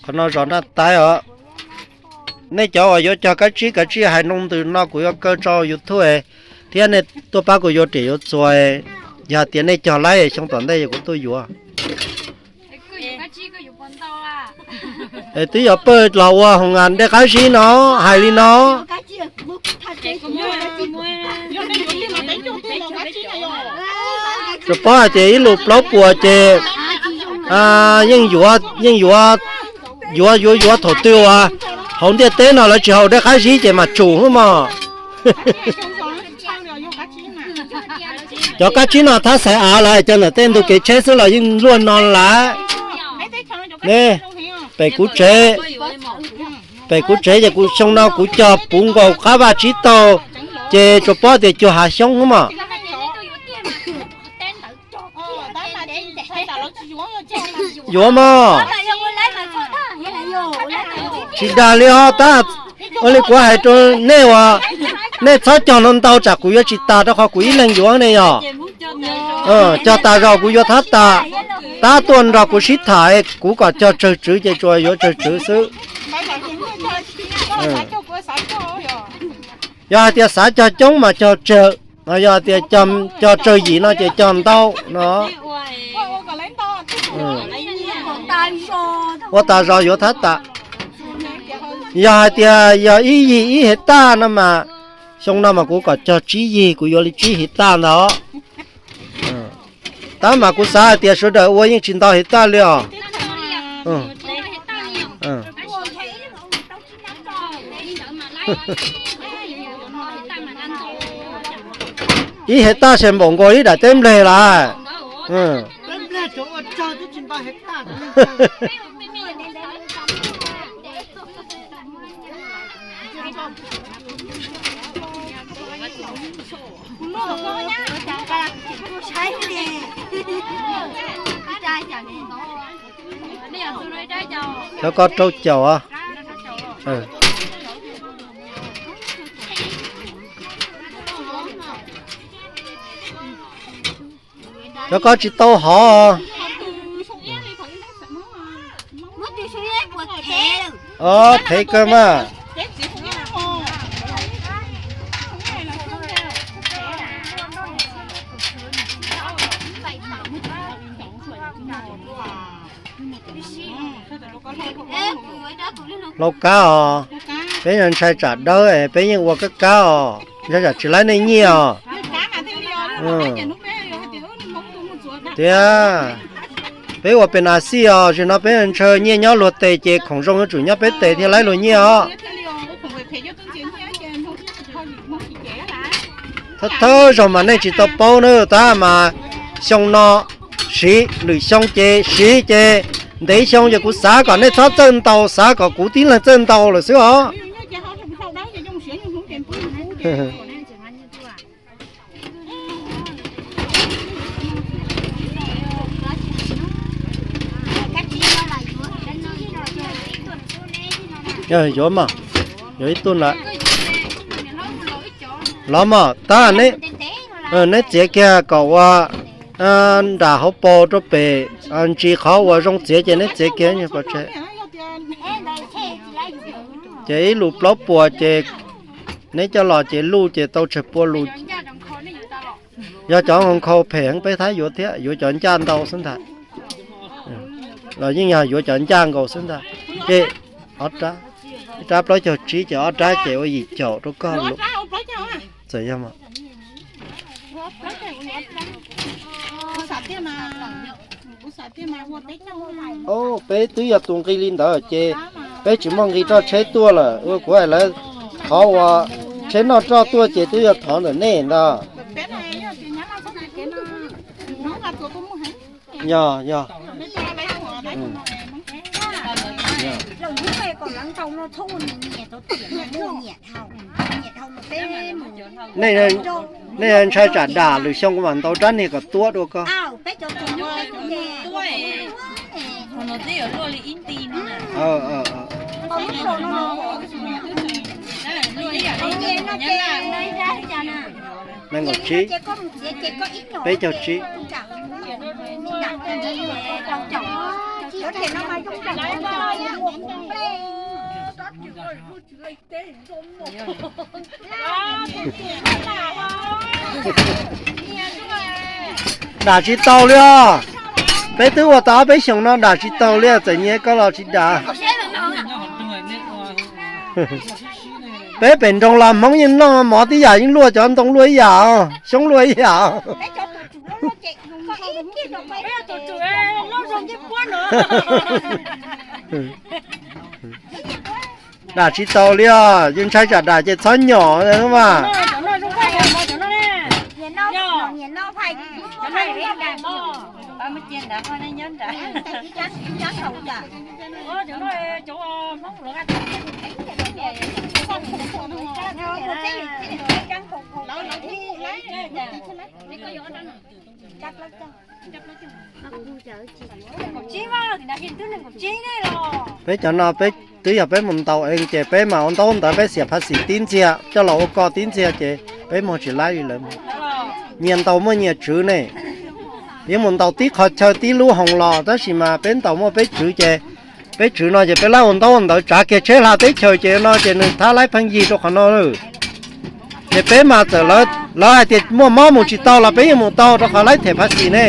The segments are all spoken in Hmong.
Qhov no zos Naj Taib os. Nej cov uas yuav cog kab tsib kav tsij hais noo ntws no kuv yuav kaw tso YouTube thiab nej tuaj pab kuv yuav riam yuav txuas. Yog tias nej cog laib xyoo tom ntej kuv tuaj yuav. Twb yog pawg los ua hoos dej qab zib no, hais li no. Tsuas paub hais tias ib lus plaub puas ces yeej yuav, yeej yuav, yuav yuav yuav thaum twg uas hauv ntiaj teb no lawv tsis haus dej qab zib ces mam tsum xwb mog. Cov kab tsib no thab xaiv av lawm, cov ntawm tej ntug kev tsheb xwb los yeej luaj no lawm. Ne, pem kuv tsev, pem kuv tsev ces kuv xyoo no kuv cog puv nkaus qab vaj tsib taug, ces tsuas paub tias cuag hav xyoob xwb mog. Yuav mog. Tsis dag li os, tab ua li kuv hais rau nej uas nej txhob cog no ntau tsam kuv yuav tsis tas rau qhov kuv ib leeg yuav ne yog. Cog tas zaus kuv yuav thab tas, tab tuaj nrog kuv sib tham, kuv kom cog tsawg tswv ces tsuas yuav tsawg tswv xwb. Yog hais tias xav cog coob mas cog tsawg, yog tias cog tsawg yim no ces cog ntau no. Ua tas zog yuav thab tas. Yog hais tias yog ib yim ib hev taj no mas, xyoo no mas kuv kom cog tsib yig, kuv yuav li tsib hev taj ntag. Tab mas kuv xav hais tias sawv daws ua yeej tsis ntau hev taj li os. Ib hev taj ces npaum nkaus ib daim teb npleg lawm. Cov ko rau caum. Cov ko tsis tau hov. Thev kawg mas. Hlau kab os, peb yog ntshai tsam dawb es peb yeej ua kab kab os, ntshai tsam tsis laib nej nyiaj os. Tiag, peb ua pes nas xij os, zaum no peb ntshaw nyiaj nyob luag tes ces khoom zoo yuav tsum nyob peb tes thiaj laib luag nyiaj os. Thawj thawj zaug mas nej tsis tau paub na, tab mas xyoo no siv, lwm xyoo ces siv ces ntev xyoo ces kuv xav kom nej txhob txawj ntaus, xav kom kuv tib leeg txawj ntaus lawm xwb os. Yuav mas, yuav ib tug lawm. Los mas tab neb, neb txiav kiag kom ua nram hauv paus rau pem, ntsis qhov uas zoo txiav ces neb txiav kiag pov tseg. Ces ib lus plaub puas ces neb coj los ces luj ces tau tsawg pua lus. Yog cov nkhaus phem heev peb thab yuav thiab, yuav cov ncaj ntau xwb ntag. Los yeej yog yuav cov ncaj nkaus xwb ntag. Ces ob rab, ib rab plaub caug tsib ces ob rab ces ua yim caum rau koj lus. Txawm yog mas. Peb twb yog tus nqi li ntawd ces peb tsis muaj nqi roj tsheb tuaj lawm, ua kuv hais lawv thov ua tsheb noj roj tuaj ces twb yog thov ntawm nej ntag. Yog, yog. Nej ntshai tsam dam lwm xyoo kuv mam ntaus rab niag kom tuab dua koj. Nees nkaum tsib, peb caug tsib. Dam tsis taus li os. Peb twb ua tau ob peb xyoos no dam tsis taus li, txawm nyias koj los tsis dam. Peb pem nroog los Hmoob yeej noj mov tib yam, yeej luaj cov ntoo luaj ib yam, xyoob luaj ib yam. Dam tsis taus li os, yus ntshai tsam dam ces txhob nyom mas. Peb cov no peb twb yog peb mus ntaus es ces peb mas ua ntaub ntawv peb xiam phaj xim tib ntxiag coj los ua koj tib ntxiag ces peb muag tsis laib li lawv. Nyias ntaus muaj nyias tswv ne. Yeej mus ntaus tib qho chaw tib lub hoos los tab sis mas peb ntaus muaj peb tswv ces peb tswv no ces peb laib ua ntaub ua ntawv tsav kiag tsheb hla teb chaws ces no ces nws thab laib pheej yig rau qhov no lawm. Ces peb mas txawm lawv hais tias muaj mob mus tsis tau los peb yeej mus tau rau qhov laib them phaj xim ne.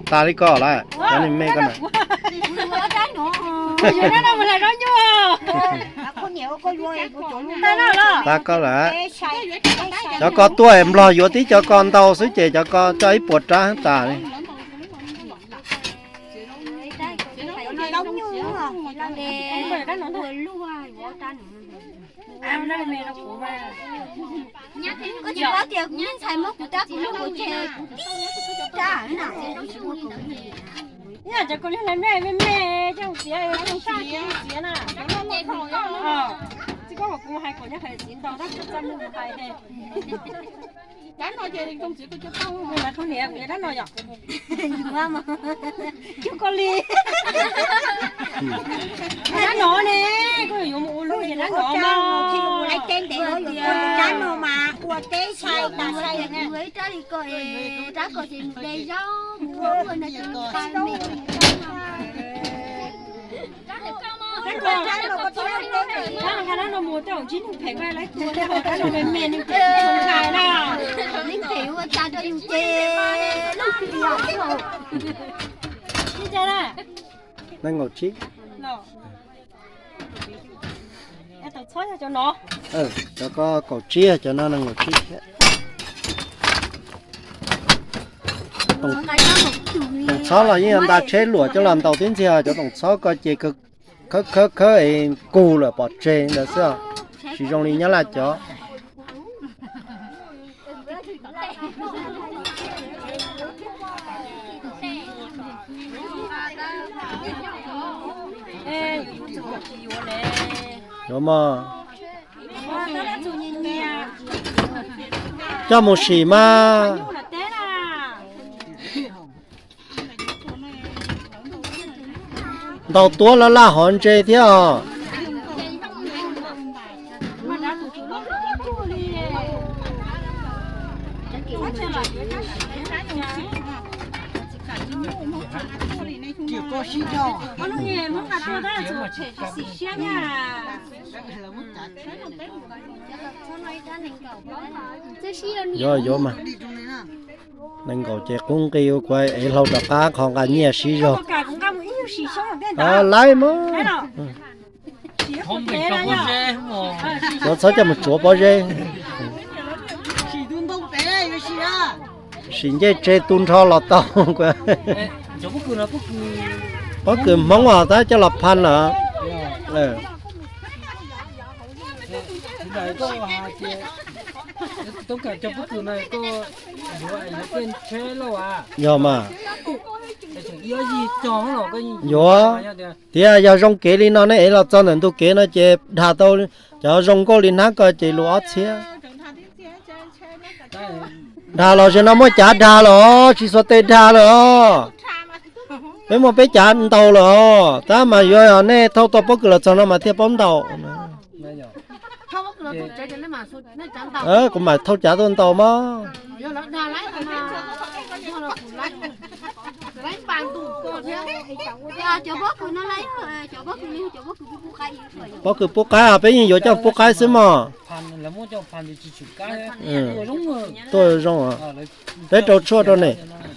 Tas li ko lawm, cov neeg me ko na. Tas ko lawm. Cov ko tuaj es Nplog yuav tib co ko ntau xwb ces cov ko coj ib puas rab tas li. Koj tsis paub tias kuv ntxhais muab kuv rab kuv lub hauv tsev kuv tib rab na. Ib yam cov kua liag me me me coj mus txiav, coj mus txiav na. Txiv koj kom kuv hais kom nyob hais txiv ntau tab kuv txaj muag mus hais. Dab no ces ntoo txiv koj coj tau. Dab no yom. Coj koj li. Dab no ne, koj yuav mus ua luaj ces dab no mas. Dab no mas ua teb sai tas sai. Ua ib rab li ko, rab ko ces nws de zaub, ua ua no ces nws qab me. Dab no mus tej zaum ntsib neeg phem koj lawv tua tej zaum dab no me me neeg phem tsis tshua ntshai na. Neeg phem ua cas rau yus ces lub tias. Nees nkaum tsib. Cov ko kaum tsib, cov no nees nkaum tsib thiab. Toom txhob los yeej yog nta tsheb luam coj los ntaus tib ntxiag, cov toom txhob ko ces khawb khawb khawb es kug lawm pov tseg ntawd xwb, tsis zoo li Nyab Laj cov. Yuav mog. Coj mus sim mas. Ntaus tuab laj laj hov ntse thiab os. Yuav yuav mas. Nees nkaum ces qub nqi ua kuv ev hlau rov qab qhov nqa nyiaj siv zog. Laib mas. Yuav txhob coj mus tsuav pob zeb. Sim ncej tseg tu nrho los tau. Pob kws Hmoob os, tab coj los phaj lawm. Yog mas. Yuav, tias yog zoo kev li no nej ev los txog ntawm ntug kev no ces dhas tau, cov zoo nkauj li hnab ko ces luas ob txhiab. Dhas los zaum no muaj cav dhas lawm os, tsis xuas tes dhas lawm os. Peb muaj peb cav ntaus lawm os, tab mas yuav nej thauj tau pob kws los txog no mas thiaj paub ntaus. Kuv mam thauj cav tuaj ntaus mas. Pob kws pub qaib, peb yeej yuav coj pub qaib xwb mog. Tuaj zoo, peb rau tshuaj rau ne.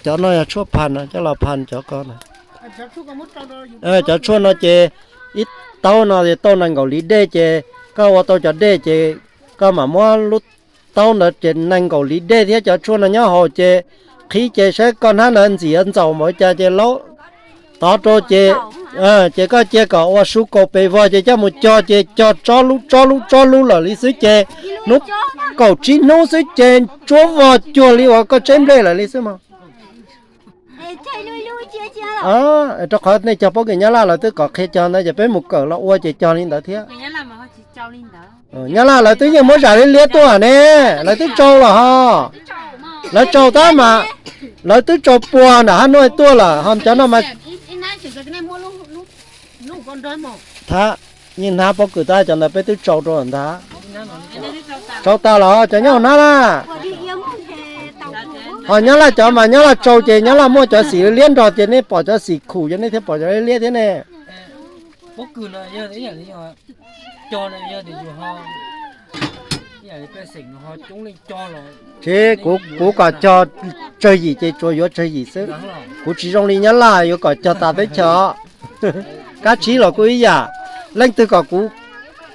Cov no yog tshuaj phas no, coj los phas cov ko na. Cov tshuaj no ces ib taub no tau nees nkaum li dej ces koj ua tau cov dej ces koj mam muab lub taub ntawd ces nees nkaum li dej thiab cov tshuaj no nyob hauv ces qhib ces saib koj hnab ntawd ntxim ntxaum npaum cas ces laub tod rau ces, ces koj cia kom ua su kaum pes vog ces coj mus cog ces cog tsob lub tsob lub tsob lub lawm li xwb ces hnub kaum tsib hnub xwb ces tsuab vog cuag li uas koj tseb nplej lawm li xwb mog. Rau qhov nej cog pob kws Nyab Laj lawv twb kom qhia cog ntawd ces peb mus kawm los ua ces cog li ntawd thiab. Nyab Laj lawv twb yeej muab zam liab liab tuaj ne, lawv twb tsau los ho. Lawv tsau tab mas, lawv twb tsau puag nram hab nuj tuaj lawm ho cov no mas. Thab, yeej hnab pob kws tab cov ntawd peb twb tsau rau ntag. Tsau tas los cov nyob hnab na. Ho Nyab Laj cov mas Nyab Laj tsau ces Nyab Laj muaj cov xim liab nrog ces nej pom cov xim khum ces nej thiaj pom cov liab liab thiab ne. Tsis, kuv kom cog tsawg yim ces tsuas yuav tsawg yim xwb. Kuv tsis zoo li Nyab Laj yuav kom cog tas teb chaws. Kab tsib los kuj ib yam, leej twg kom kuv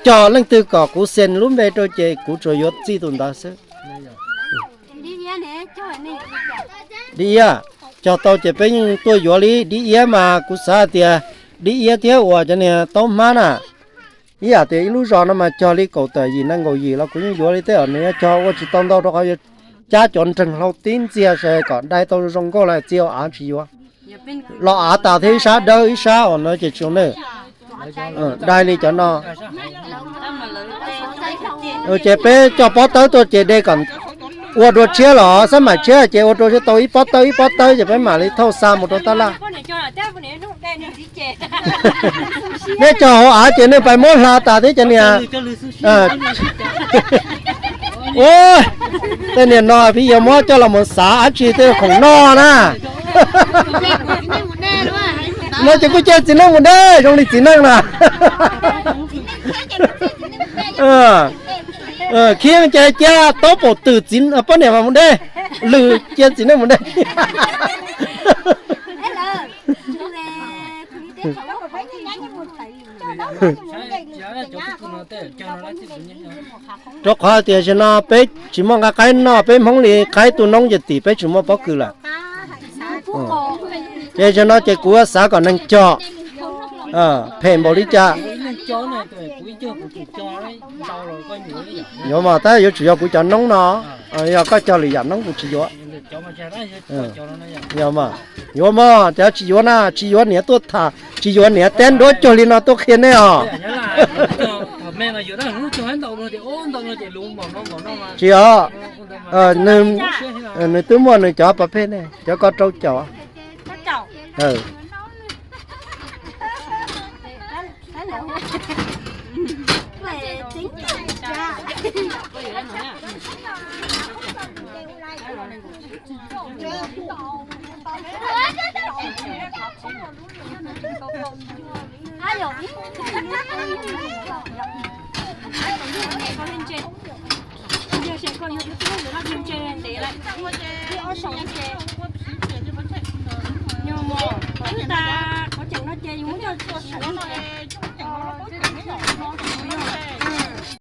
cog leej twg kom kuv xees lub npe rau ces kuv tsuas yuav txij tus ntawd xwb. Dib iab, cog tau ces peb yeej tuaj yuav li dib iab mas kuv xav hais tias dib iab thiab uas cov niag taub hmab na. Ib yam tias ib lub zos no mas cog li kaum tawm yim nees nkaum yim los kuv yeej yuav li tej os, nws yuav cog ua tsis tau ntau rau qhov yuav cab cov nreeg hlau tib ntxiag kom dai tau zoo nkauj los txiv av tsis yuav. Los av tas thiab ib sab dawb ib sab os no ces tsis zoo ne. Dai li cov no. Ces peb coj pob tawb tuaj ces de kom ua dua tshiab los xab maim tshiab ces ua dua tau ib pob tawb ib pob tawb ces peb mam li thauj xa mus rau tab laj. Nej cog hauv av ces nej pais muab hla tas thiab cov niag. Ua, tej niag no peb yuav muab coj los mus xav dab tsi tej khoom noj na. No ces kuj cia txiv neej mus deb zoo li txiv neej na. Khiav cia cia taub paum twm txiv poj niam mas mus deb, lwm cia txiv neej mus deb. Rau qhov tias zaum no peb tsis muaj nqa qaib noj, peb Hmoob li qaib tu noob ces tim peb tsis muaj pob kws lawm. Ces zaum no ces kuv xav kom neeg cog phem npaum li cas. Yuav mas tab yuav tsum yog kuv cov noob no, yog koj cog lwm yam noob kuv tsis yuav. Yog mas, yuav mas, cov tsis yuav na tsis yuav niam tuaj tham, tsis yuav niam teb nruab cuag li no tuaj qhia nej os. Tsis os, nws twb muaj nws cov pas phej ne, cov ko rau caum. Yog mog, qhov tseem no ces yus muab coj tsis yuav no.